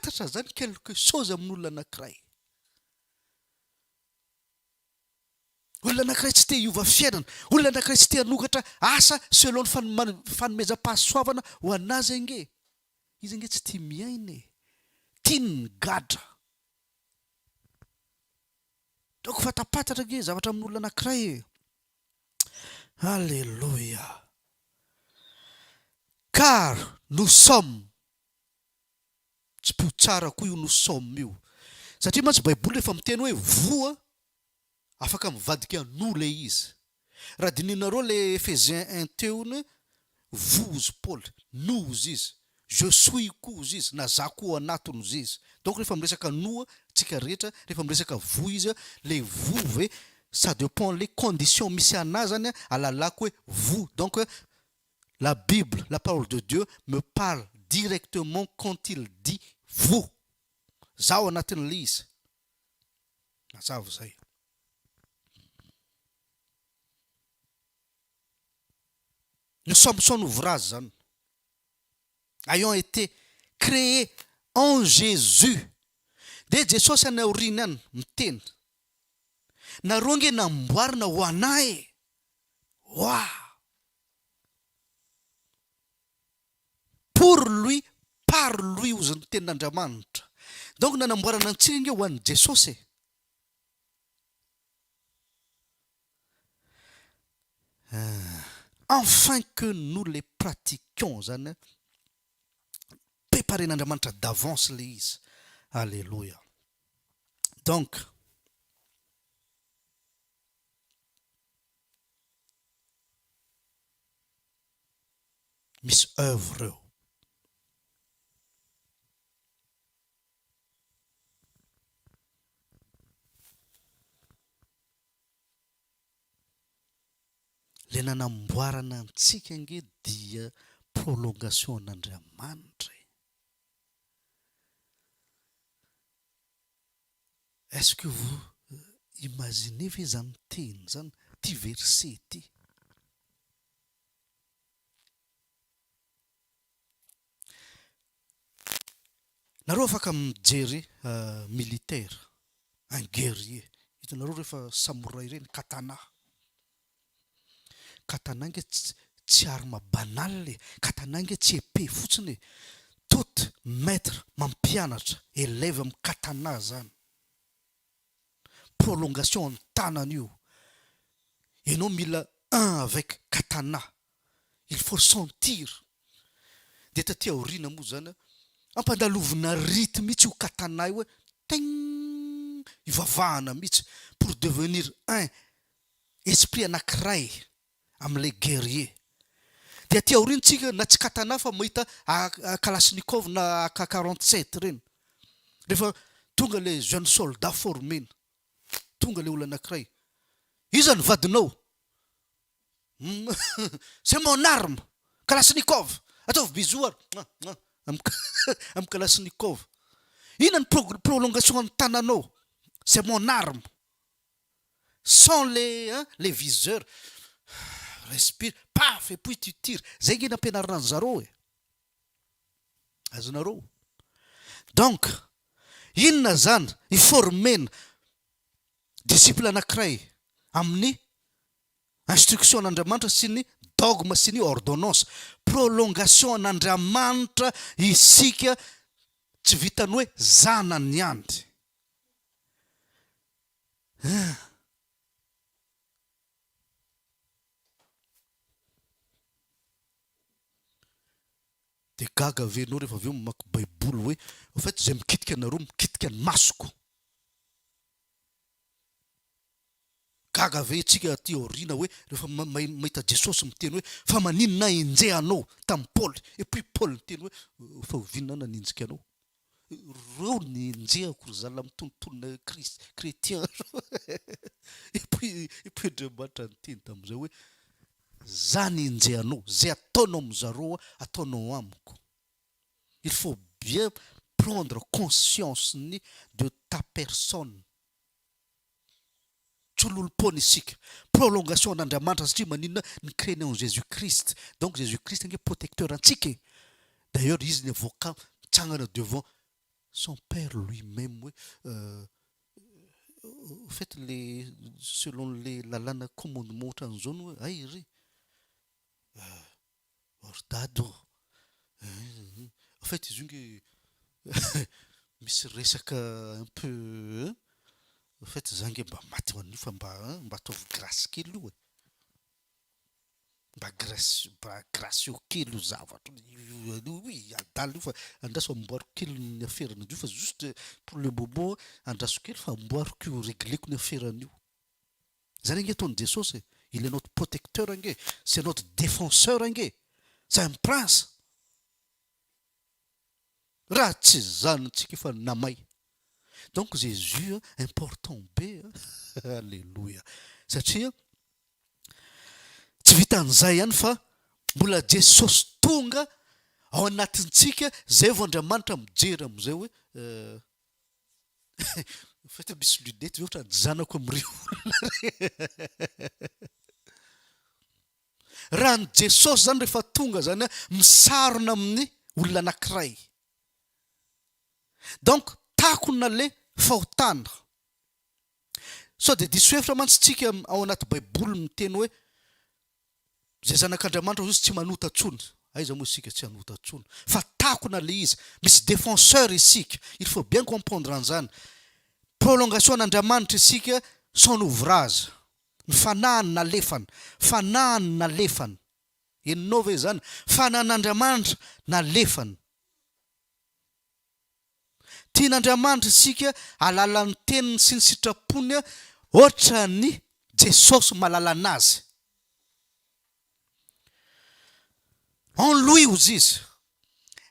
Fantatra zany quelque chose amin'olona anakiray. Olona anakiray tsy te hiova fiainana, olona anakiray tsy te hanokatra asa selon ny fanomezam-pahasoavana ho an'azy ange. Izy ange tsy tia miaina e. Tiany ny gadra. Donc fatapatatra ange zavatra amin'olona anakiray e. Alléluia. Car nous sommes Tsipoy tsara koa io nous sommes io. Satria mantsy baiboly rehefa miteny hoe voa afaka mivadika nous le izy. Raha dinihinareo le Ephésiens un teo iny hoe vous ozy Paoly, nous ozy izy, je suis koa ozy izy na za koa ao anatiny ozy izy. Donc rehefa miresaka nous tsika rehetra, rehefa miresaka vous izy le vous ve ça depend le condition misy anah zany alalako hoe vous donc La bible, la parole de Dieu me parle directement quand il dit vous. Zaho anatin'ilay izy. Mazava izay. Nous sommes son ouvrage zany. Ayant été créés en Jésus. Dia Jesosy any aoriana any miteny. Nareo ange namboarina ho anah e! Oah! Pour lui, par lui hozy ny tenin'Andriamanitra. Donc nanamboarana antsika ange ho an'i Jesosy e! Enfin que nous les pratiquions zany preparen'Andriamanitra d'avance le izy. Alléluia. Donc misy oeuvre eo. Le nanamboarana antsika ange dia prolongation an'Andriamanitra e. Est-ce que vous imaginez ve zany teny zany, ty verset ty? Nareo afaka mijery militaire, un guerrier, hitanareo rehefa samouraï ireny, katana, katana ange tsy arme banale e, katana ange tsy épée fotsiny e, tout maitre mampianatra elève am katana zany, prolongation ny tanana io, ianao mila un avec katana, il faut sentir, dia taty aoriana moa zany ampandalovina rite mihitsy io katana io hoe ting ivavahana mihitsy pour devenir un esprit anakiray amin'ilay guerrier. Dia aty aoriana tsika na tsy katana fa mahita kalachnikov na AK 47 ireny. Rehefa tonga ilay jeune soldat formena, tonga ilay olona anakiray, iza ny vadinao? C'est mon arme! Kalachnikov! Ataovy bisou ary! Amin'ny kalachnikov. Inona ny prolongation an'ny tananao? C'est mon arme! Sans les hein, les viseurs. Respire, paf et puis tu tires. Zay nge nampianarina an'i zareo e. Azonareo? Donc, inona zany i-former-na disciple anankiray amin'ny instruction an'Andriamanitra sy ny dogme sy ny ordonnance. Prolongation an'Andriamanitra isika tsy vitan'ny hoe zanany ihany. Hein. Dia gaga ve ianao rehefa avy eo mamaky baiboly hoe au fait izay mikitika anareo mikitika ny masoko. Gaga ve tsika aty aoriana hoe rehefa mahita Jesosy miteny hoe fa maninona aho enjehanao tamin'i Paoly et puis Paoly niteny hoe fa oviana aho nanenjika anao? Reo ny enjehako ry zalahy mitonontonona christ chrétien reo et puis et puis Andriamanitra niteny tamin'izay hoe za ny enjehanao zay ataonao amin'zareo ataonao amiko. Il faut bien prendre conscience ny de ta personne. Tsy olom-poana isika. Prolongation an'Andriamanitra satria maninona? Ny crene en Jésus Christ. Donc Jésus Christ ange protecteur antsika e. D'ailleurs izy ny avocat mitsangana devant. Son père lui même hoe au fait le selon le lalàna commandement ohatran'izao no hoe hay ry ry dada ô au fait izy io nge misy resaka un peu au fait za nge mba maty ho an'io fa mba mba ataovy grace kely io e. Mba grace mba gracieux kely io zavatra io oui adala io fa andraso amboariko kely ny aferana io fa juste pour le moment andraso kely fa amboariko io regleko ny aferana io. Zany ange ataon'i Jesosy e, il est notre protecteur ange, c'est notre défenseur ange, c'est un prince. Raha tsy zany tsika efa namay. Donc Jésus important be a, alléluia satria Tsy vitan'izay ihany fa mbola Jesosy tonga ao anatintsika zay vao Andriamanitra mijery am'izay hoe en fait misy lunette ve ohatran'ny zanako amin'ireo olona Raha ny Jesosy zany rehefa tonga zany a misarona amin'ny olona anankiray. Donc takona le fahotana. Sao dia diso hevitra mantsy tsika ao anaty baiboly miteny hoe izay zanak'Andriamanitra hoy izy tsy manota tsony. Aiza moa isika tsy hanota tsony fa takona le izy. Misy défenseur isika. Il faut bien comprendre an'izany. Prolongation an'Andriamanitra isika son ouvrage. Ny fanahiny nalefany. Fanahiny nalefany. Henonao ve izany? Fanan'Andriamanitra nalefany. Tian'Andriamanitra isika alalan'ny teniny sy ny sitrapony ohatran'i Jesosy malala anazy. En lui hozy izy.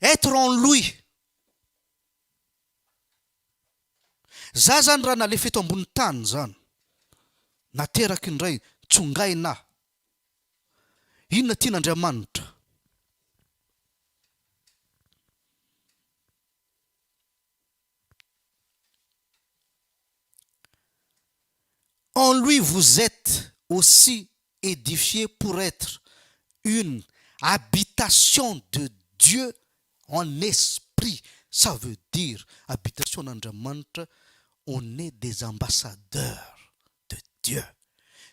Être en lui. Za zany raha nalefa eto ambony tany zany, nateraky ny Ray, tsongaina aho. Inona tian'Andriamanitra? En lui vous êtes aussi édifiés pour être une habitation de Dieu en esprit, ça veut dire habitation an'Andriamanitra, on est des ambassadeurs de Dieu,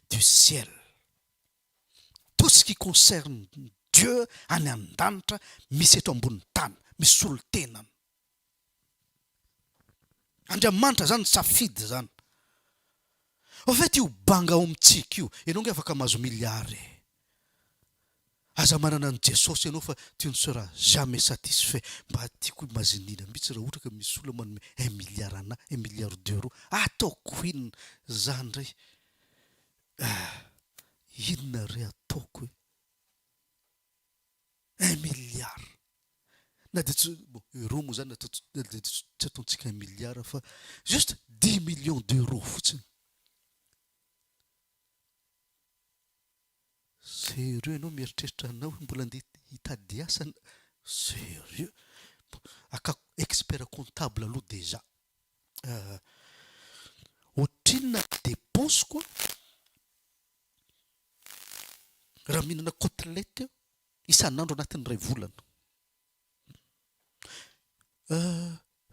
du ciel. Tout ce qui concerne Dieu any an-danitra misy eto ambonin'ny tany, misy solontenany. Andriamanitra zany safidy zany. Au fait io banga ao amintsika io, ianao ange afaka mahazo milliard e. Aza manana an'i Jesosy ianao fa tu ne seras jamais satisfait. Mba tiako imaginer-na mihitsy raha ohatra ka misy olona manome un milliard anah, un milliard d'euros, ataoko inona za ndray? Ah, inona re ataoko e? Un milliard. Na dia tsy, bon, euro moa zany na dia tsy ataontsika un milliard fa juste dix millions d'euros fotsiny. Sérieux ianao mieritreritra anao hoe mbola andeha hitady asa? Sérieux? Bon, akako expert comptable aloha déjà. Ohatrinona ny dépense-ko raha mihinana côtelette aho isan'andro anatin'ny iray volana?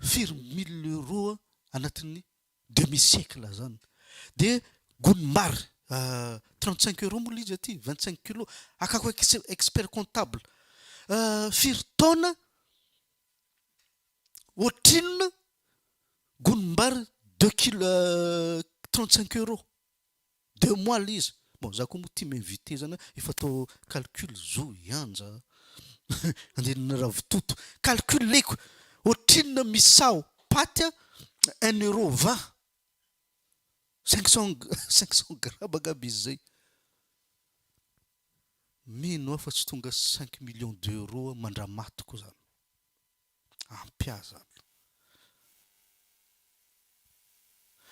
Firy mille euros anatin'ny demi siècle zany de gony-mbary 35 euros moa le izy aty 25 kilos akako expert comptable firy taona ohatrinona gony-mbary deux kilo 35 euros deux mois le izy bon za koa moa tia mi-inviter zany efa atao calcul zo ianja andeha hihinana ravitoto calcul-ko ohatrinona misao paty un euro vingt 500 500 grama angamba izy zay mino aho fa tsy tonga cinq millions d'euros mandramatiko zany ampy ahy zany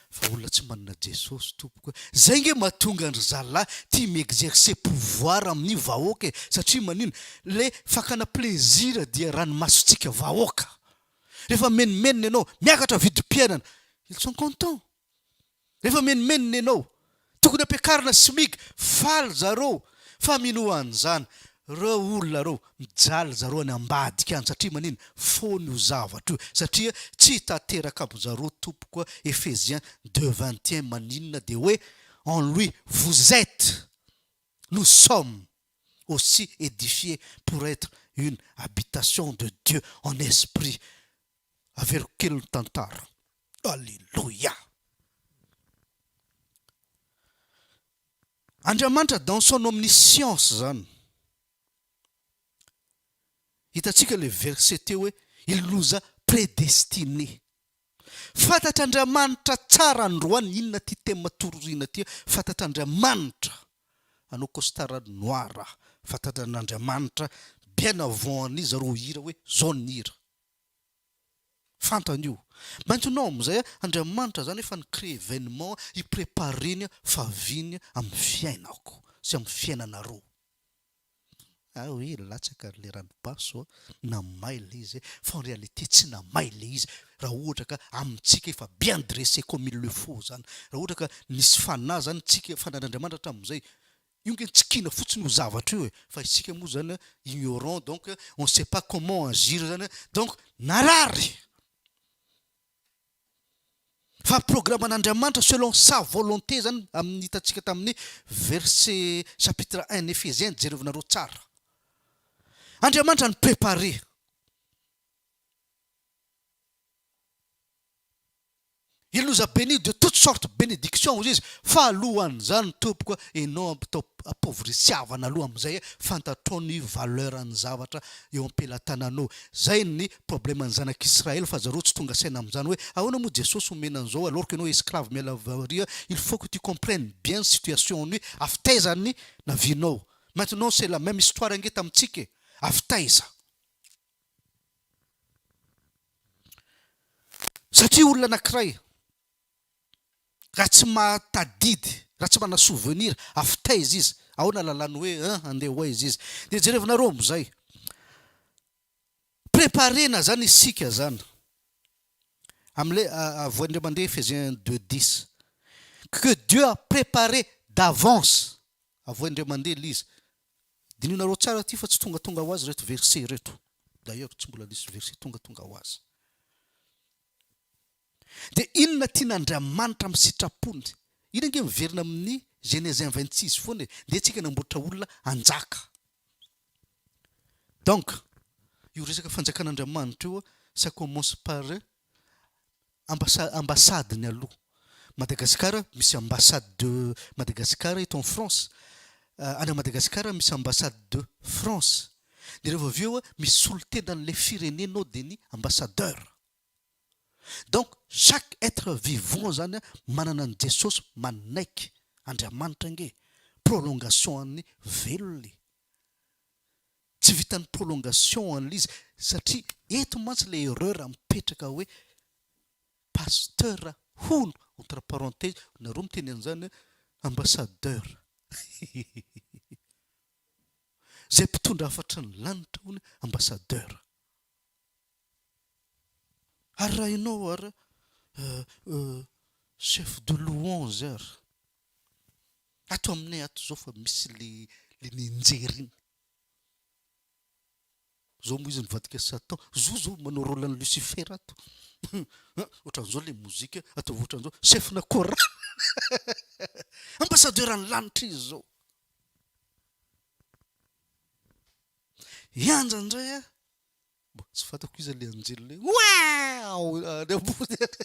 Fa olona tsy manana Jesosy tompoko e! Zay nge mahatonga an-dry zalahy tia mi-exercer pouvoir amin'ny vahoaka e! Satria manino? Le fakana plaisir dia ranomasontsika vahoaka! Rehefa mimenomenona ianao, miakatra vidim-piainana, ils sont contents! Rehefa mimenomenona ianao, tokony ampiakarina SMIC, faly zareo! Fa minoa an'izany! Reo olona reo mijaly zareo any ambadika any satria manina? Foana io zavatra io satria tsy tanteraka aminjareo tompoko a Ephésiens 2 21 maninona de hoe en lui vous etes nous sommes aussi édifiés pour être une habitation de Dieu en esprit averiko kely ny tantara Alléluia. Andriamanitra dans son omniscience zany. Hitantsika le verset teo hoe il nous a prédestinés. Fantatr'Andriamanitra tsara androany inona ty thème tororina ty, fantatr'Andriamanitra anao costard noir, fantatran'Andriamanitra bien avant an'iza reo hira hoe zao ny hira. Fantany io. Maintenant amin'izay Andriamanitra zany efa ni-créer événement hi-préparer-ny fahaviany amin'ny fiainako sy amin'ny fiainanareo. Ah oui, latsaka le ranobaso a, namay le izy fa en réalité tsy namay le izy raha ohatra ka amintsika efa bien dressé comme il le faut zany. Raha ohatra ka nisy fanahy zany tsika fanan'Andriamanitra hatramin'izay Io nge tsikiana fotsiny io zavatra io e, fa isika moa zany ignorant donc on sait pas comment agir zany donc narary fa programme-n'Andriamanitra selon sa volonté zany amin'ny hitantsika tamin'ny verset chapitre 1 Ephésiens jerevinareo tsara. Andriamanitra ny préparer. Il nous a bénis de toutes sortes bénédictions hozy izy fa alohan'izany tompoko a enao ampitao apaovrisiavana aloha amizay fantatrao ny valeur ny zavatra eo ampelatananao zay ny problème ny zanak'Israël fa zareo tsy tonga saina amizany hoe ahoana moa Jesosy omena an'izao alors que enao esclave miala varia il faut que tu comprennes bien situation ny avy taiza ny navianao maintenant c'est la même histoire ange tamintsika e avy taiza Satria olona anankiray raha tsy mahatadidy, raha tsy manana souvenir avy taiza izy, ahoana ahalalany hoe hein handeha ho aiza izy. Dia jerevinareo amin'izay. Préparer-na zany isika zany amin'ilay avoahin'ny ray aman-dreny Ephésiens 2 10 que Dieu a préparé d'avance, avoahin'ny ray aman-dreny ilay izy. Dinihonareo tsara ity fa tsy tongatonga ho azy ireto verset ireto. D'ailleurs tsy mbola nisy verset tongatonga ho azy. Dia inona tian'Andriamanitra amin'ny sitrapony? Iny ange miverina amin'ny Genèse 1 26 foana e. Ndeha tsika namboatra olona hanjaka. Donc io resaka fanjakan'Andriamanitra io ça commence par Ambassa ambassade-ny aloha. Madagascar misy ambassade de Madagascar eto en France. Any Madagascar misy ambassade de France. Dia rehefa avy eo misy solontenan'ilay firenena ao dia ny ambassadeur. Donc chaque être vivant zany manana an'i Jesosy manaiky Andriamanitra ange prolongation an'ny velona e. Tsy vitan'ny prolongation an'ilay izy satria eto mantsy ilay erreur mipetraka hoe pasteur hono entre parenthèse nareo miteny an'izany ambassadeur izay mpitondra hafatry ny lanitra hono ambassadeur ary raha ianao ary chef de louange ary Ato aminay ato zao fa misy le le nenjery iny. Zao moa izy nivadika satan. Zo zao manao rôle an'i Lucifer ato. Ohatran'izao le mozika, ataovy ohatran'izao. Chef-na chorale. Ambassadeur an'ny lanitra izy zao. Hianja indray a. Bon, tsy fantako iza le anjely le Wow! Any ambony any.